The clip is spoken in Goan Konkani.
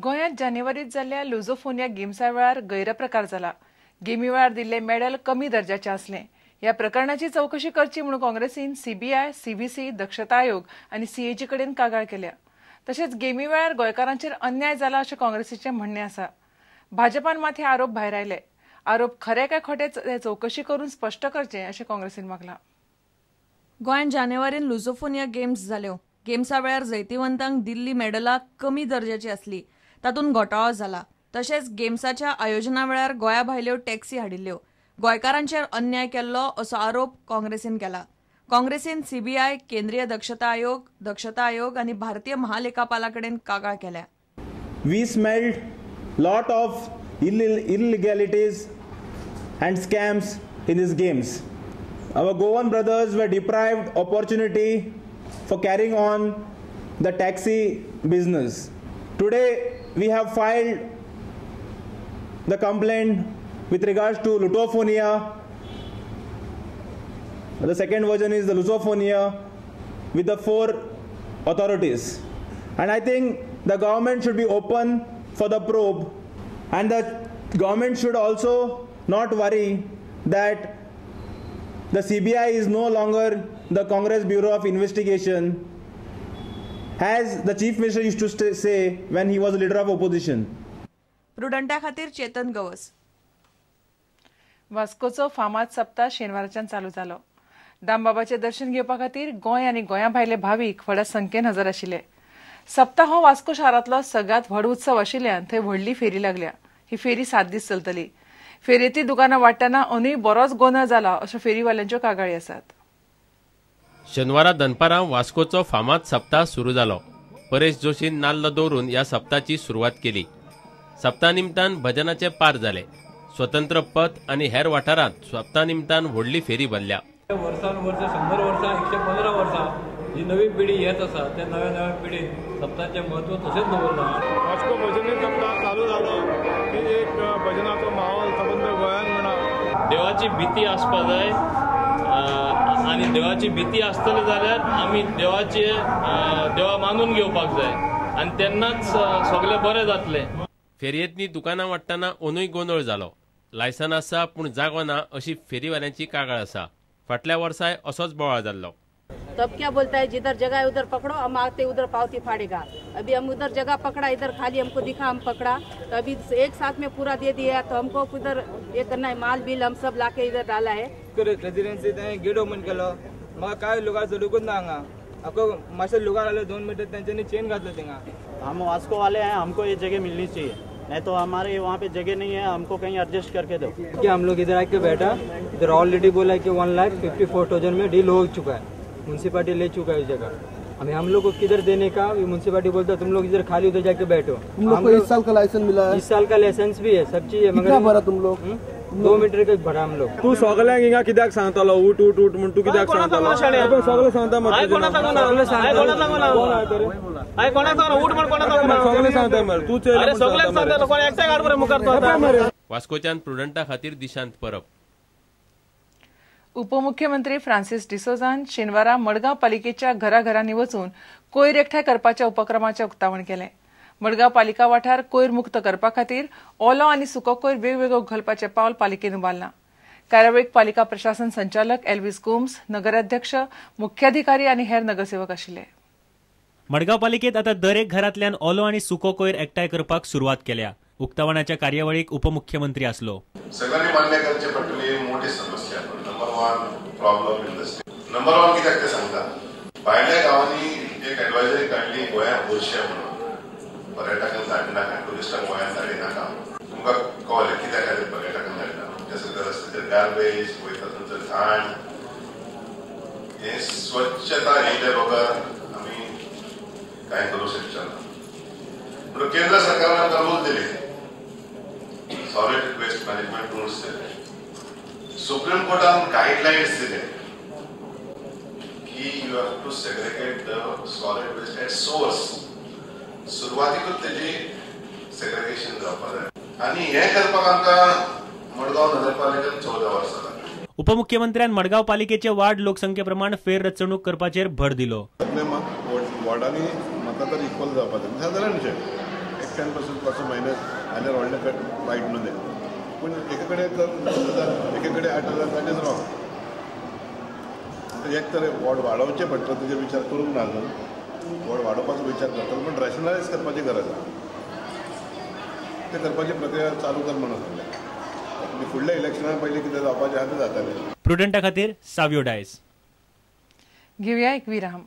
गोंयांत जानेवारीत जाल्ल्या लुझोफोनिया गेम्सा वेळार गैरप्रकार जाला. गेमी वेळार दिल्ले मेडल कमी दर्जाचे आसले. ह्या प्रकरणाची चवकशी करची म्हणून काँग्रेसीन सीबीआय, सीव्हीसी, दक्षता आयोग आनी सीएजी कडेन कागाळ केल्या. तशेंच गेमी वेळार गोंयकारांचेर अन्याय जाला अशें काँग्रेसीचें म्हणणें आसा. भाजपान मात हे आरोप भायरायले. आरोप खरे काय खोटे ते चवकशी करून स्पश्ट करचे अशें काँग्रेसीन मागलां. गोंयांत जानेवारीन लुझोफोनिया गेम्स जाल्यो. गेम्सा वेळार जैतिवंतांक दिल्ली मेडलां कमी दर्जाची आसली, तातूंत घोटाळो जाला. तशेंच गेम्साच्या आयोजना वेळार गोंया भायल्यो टॅक्सी हाडिल्ल्यो. गोंयकारांचेर अन्याय केल्लो असो आरोप काँग्रेसीन केला. काँग्रेसीन सीबीआय, केंद्रीय दक्षता आयोग आनी भारतीय महालेखापाला कडेन कागाळ केल्या. We smelled lot of illegalities and scams in these games. Our Goan brothers were deprived opportunity for carrying on the taxi business. Today we have filed the complaint with regards to Lusofonia. The second version is the Lusofonia with the 4 authorities. And I think the government should be open for the probe, and the government should also not worry that the CBI is no longer the Congress Bureau of Investigation, as the Chief Minister used to say when he was a leader of opposition. प्रुडंटा खातीर चेतन गवस. वास्कोचो फामाद सप्ताह शेनवाराच्यान चालू जालो. दामबाबाचें दर्शन घेवपा खातीर गोंय आनी गोंया भायले भावीक व्हडा संख्येन हजर आशिल्ले. सप्ताह हो वास्को शारांतलो सगळ्यांत व्हड उत्सव आशिल्ल्यान थंय व्हडली फेरी लागल्या. ही फेरी 7 दीस चलतली. फेरयेंतली दुकानां वाडटना अंदूय बरोच गोंदळ जाला अश्यो फेरीवाल्यांच्यो कागाळी आसात. शेनवारा दनपारां वास्कोचो फामाद सप्ताह सुरू जालो. परेश जोशीन नाल्ल दवरून ह्या सप्ताहाची सुरवात केली. सप्ता निमतान भजनाचे पार जाले. स्वतंत्र पथ आनी हेर वाठारांत सप्ता निमतान व्हडली फेरी भरल्या. वर्सान वर्स 100 वर्सां 115 वर्सां ही नवी पिढी येत आसा. त्या नव्या नव्या पिढीन सप्ताहाचें म्हत्व तशेंच दवरलां. वास्को भजनी सप्ताह चालू जालो की एक भजनाचो माहोल सबंद गोंयांत म्हणा. देवाची भीती आसपा जाय आनी देवाची भीती आसतली जाल्यार आमी देवाचे देवा मानून घेवपाक जाय आनी तेन्नाच सगळें बरें जातलें. फेरयेंतली दुकानां वाडटना अंदूय गोंदळ जालो. लायसन आसा पूण जागो ना अशी फेरीवाल्यांची कागाळ आसा. फाटल्या वर्साय असोच बोवाळ जाल्लो. तब क्या बोलता है, जिधर जगह है उधर पकड़ो, हम आते उधर पावती फाड़ेगा. अभी हम उधर जगह पकड़ा, इधर खाली हमको दिखा, हम पकड़ा, तो अभी एक साथ में पूरा दे दिया, तो हमको उधर ये करना है. माल बिल हम सब लाके इधर डाला है. रेजिडेंसी गेट ओपन केलो, म्हाका काय लोकां चलूंकच ना हांगा. मातशे लोकां आयले 2 मिनट तेंच्यांनी चेन घातलो थिंगा. हम वास्को वाले हैं, हमको ये जगह मिलनी चाहिए, नहीं तो हमारे वहाँ पे जगह नहीं है, हमको कहीं एडजस्ट करके दो. कि हम लोग इधर आके बैठा, इधर ऑलरेडी बोला कि 1,54,000 में डील हो चुका है, म्यूनसिपालिटी ले चुका है इस जगह. हमें हम लोग को किधर देने का, म्यूनसिपालिटी बोलता है तुम लोग इधर खाली उधर जाके बैठो. तुम लोग को इस साल का लाइसेंस मिला है? इस साल का लाइसेंस भी है, सब चीज है, मगर भरा तुम लोग 2 मीटर का भरा हम लोग. तू सगळ्यांक हिंगा कित्याक सांगतालो उठ उठ उठ म्हण तू कित्याक सांगतालो? सगळें सांगता मरे, सगळें सांगता मरे तू. वास्कोच्यान प्रुडंटा खातीर दिशांत परब. उपमुख्यमंत्री फ्रांसिस डिसोजान शेनवारा मडगांव पालिकेच्या घराघरांनी वचून कोयर एकठांय करपाच्या उपक्रमाचें उक्तावण केलें. मडगांव पालिका वाठार कोयर मुक्त करपा खातीर ओलो आनी सुको कोयर वेगवेगळो घालपाचें पावल पालिकेन उबारलां. कार्यावळीक पालिका प्रशासन संचालक एल्विस गोम्स, नगराध्यक्ष, मुख्याधिकारी आनी हेर नगरसेवक आशिल्ले. मडगांव पालिकेत आतां दरेक घरांतल्यान ओलो आनी सुको कोयर एकठांय करपाक सुरवात केल्या. उक्तावणाच्या कार्यावळीक उपमुख्यमंत्री आसलो. सगळ्यांनी मान्य करचे पडटली मोठी समस्या number 1 problem in the state. Number 1 कित्याक ते सांगता, भायल्या गांवांनी एक एडवायजरी काडली गोंयांत बुरशें म्हणून, पर्यटकांक धाडनाका, ट्युरिस्टांक गोंयांत धाडिनाका. तुमकां कळलें कित्या खातीर पर्यटकांक धाडना? तुमच्या सगळ्या रस्त्याचेर गार्बेज वयता, थंयसर घाण. हे स्वच्छता येयल्या बगर आमी कांय करूं शकचे ना. म्हणून केंद्र सरकारान आमकां रूल दिले, सॉलिड वेस्ट मॅनेजमेंट रुल्स दिले, सुप्रीम कोर्टान गायडलायन्स दिले की you have to segregate the solid waste at source. सुरवातीकूच तेजी सेग्रिगेशन जावपा जाय आनी हें करपाक आमकां मडगांव नगरपालिकेन 14 वर्सां लागली. उपमुख्यमंत्र्यान मडगांव पालिकेचे वार्ड लोकसंख्येप्रमाण फेररचणूक करपाचेर भर दिलो. वॉर्डांनी म्हाका तर इक्वल जावपा जाय. सादारणशें 10% plus minus जाल्यार व्हडलें वायट न्हू तें. पूण एके कडेन तर 9,000, एके कडेन 8,000, that is wrong. एक तर वॉर्ड वाडोवचें पडटलें, तेजेर विचार करूंक ना अजून. वॉर्ड वाडोवपाचो विचार करतलो, पूण रॅशनलायज करपाची गरज आसा. ते करपाची प्रक्रिया चालू कर म्हणून सांगलें. फुडल्या इलेक्शना पयलीं कितें जावपाचें आहा तें जातालें. प्रुडंटा खातीर सावियो डायस. घेवया एक विराम.